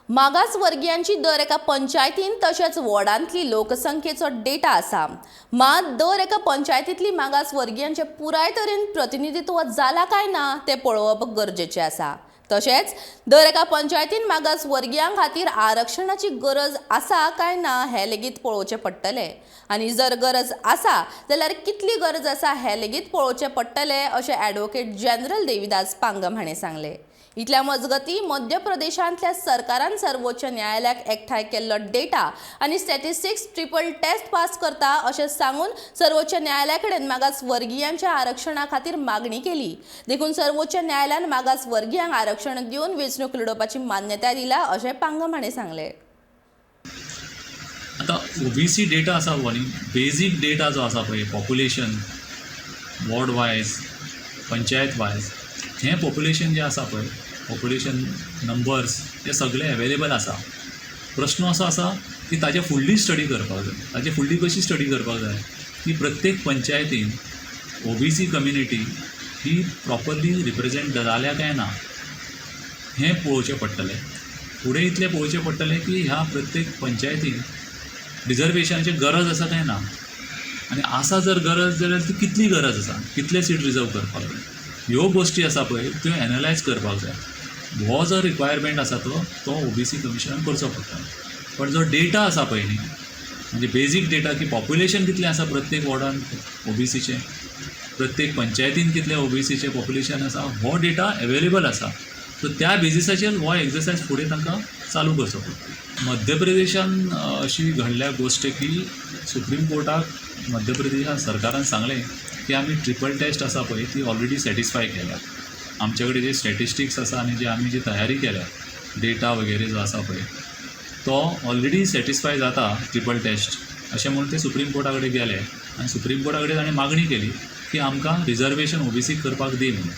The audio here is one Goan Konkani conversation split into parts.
मागासवर्गीयांची दर एका पंचायतीन तशेंच वॉर्डांतली लोकसंख्येचो डेटा आसा. मात दर एका पंचायतींतली मागासवर्गीयांचें पुराय तरेन प्रतिनिधित्व जाला काय ना तें पळोवप गरजेचें आसा. तशेंच दर एका पंचायतीन मागासवर्गीयां खातीर आरक्षणाची गरज आसा काय ना हें लेगीत पळोवचें पडटलें आनी जर गरज आसा जाल्यार कितली गरज आसा हें लेगीत पळोवचें पडटलें अशें ॲडव्होकेट जनरल देविदास पांगम हाणें सांगलें. इतल्या मजगतीं मध्य प्रदेशांतल्या सरकारान सर्वोच्च न्यायालयाक एकठांय केल्लो डेटा आनी स्टॅटिस्टिक्स ट्रिपल टेस्ट पास करता अशें सांगून सर्वोच्च न्यायालया कडेन मागासवर्गीयांच्या आरक्षणा खातीर मागणी केली. देखून सर्वोच्च न्यायालयान मागासवर्गीयांक आरक्षण दिवन वेंचणूक लडोवपाची मान्यताय दिल्या अशें पांगम हाणें सांगलें. आतां ओबीसी डेटा आसा न्ही, बेजीक डेटा जो आसा पळय, population ward wise, panchayat wise, हें पॉप्युलेशन जें आसा पळय, पॉप्युलेशन नंबर्स हे सगळे एवेलेबल आसा. प्रश्न असो आसा की ताजे फुडली स्टडी करपाक जाय. ताजे फुडली कशी स्टडी करपाक जाय की प्रत्येक पंचायतीन ओबीसी कम्युनिटी ही प्रॉपरली रिप्रेजेंट जाल्या काय ना हें पळोवचें पडटलें. फुडें इतलें पळोवचें पडटलें की ह्या प्रत्येक पंचायतीन रिजर्वेशनाची गरज आसा काय ना, आनी आसा जर गरज जाल्यार ती कितली गरज आसा, कितले सीट रिजर्व करपाक जाय, ह्यो गोश्टी आसा पळय त्यो एनलायज करपाक जाय. हो जो रिक्वायरमेंट आसा तो तो ओबीसी कमिशनान करचो पडटलो. पण जो डेटा आसा पळय न्ही, म्हणजे बेजीक डेटा की पॉप्युलेशन कितलें आसा प्रत्येक वॉर्डान ओबीसीचें, प्रत्येक पंचायतीन कितलें ओबीसीचें पॉप्युलेशन आसा, हो डेटा एवेलेबल आसा. सो त्या बेजिसाचेर हो एक्सरसायज फुडें तांकां चालू करचो पडटलो. मध्य प्रदेशान अशी घडल्या गोश्ट की सुप्रीम कोर्टाक मध्य प्रदेशान सरकारान सांगलें की आमी ट्रिपल टेस्ट आसा पळय ती ऑलरेडी सॅटिस्फाय केल्या, आमचे कडेन जे स्टॅटिस्टिक्स आसा आनी जे आमी जी तयारी केल्या डेटा वगैरे जो आसा पळय तो ऑलरेडी सॅटिस्फाय जाता ट्रिपल टेस्ट, अशें म्हणून ते सुप्रीम कोर्टा कडेन गेले आनी सुप्रीम कोर्टा कडेन ताणें मागणी केली की आमकां रिजर्वेशन ओबीसी करपाक दी म्हणून.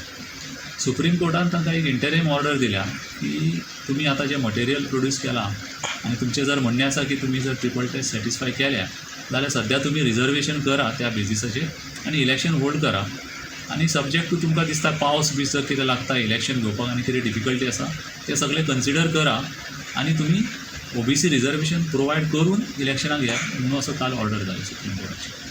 सुप्रीम कोर्टान तांकां एक इंटरीम ऑर्डर दिल्या की तुमी आतां जें मटेरियल प्रोड्यूस केलां आनी तुमचें जर म्हणणें आसा की तुमी जर ट्रिपल टेस्ट सॅटिस्फाय केल्या जाल्यार सद्या तुमी रिजर्वेशन करा त्या बेजिसाचेर आनी इलेक्शन होल्ड करा, आनी सब्जेक्ट टू तुमकां दिसता पावस बी जर कितें लागता इलेक्शन घेवपाक आनी कितें डिफिकल्टी आसा तें सगळें कन्सिडर करा आनी तुमी ओबीसी रिजर्वेशन प्रोवायड करून इलेक्शनाक घेया म्हणून असो काल ऑर्डर जाली सुप्रीम कोर्टाची.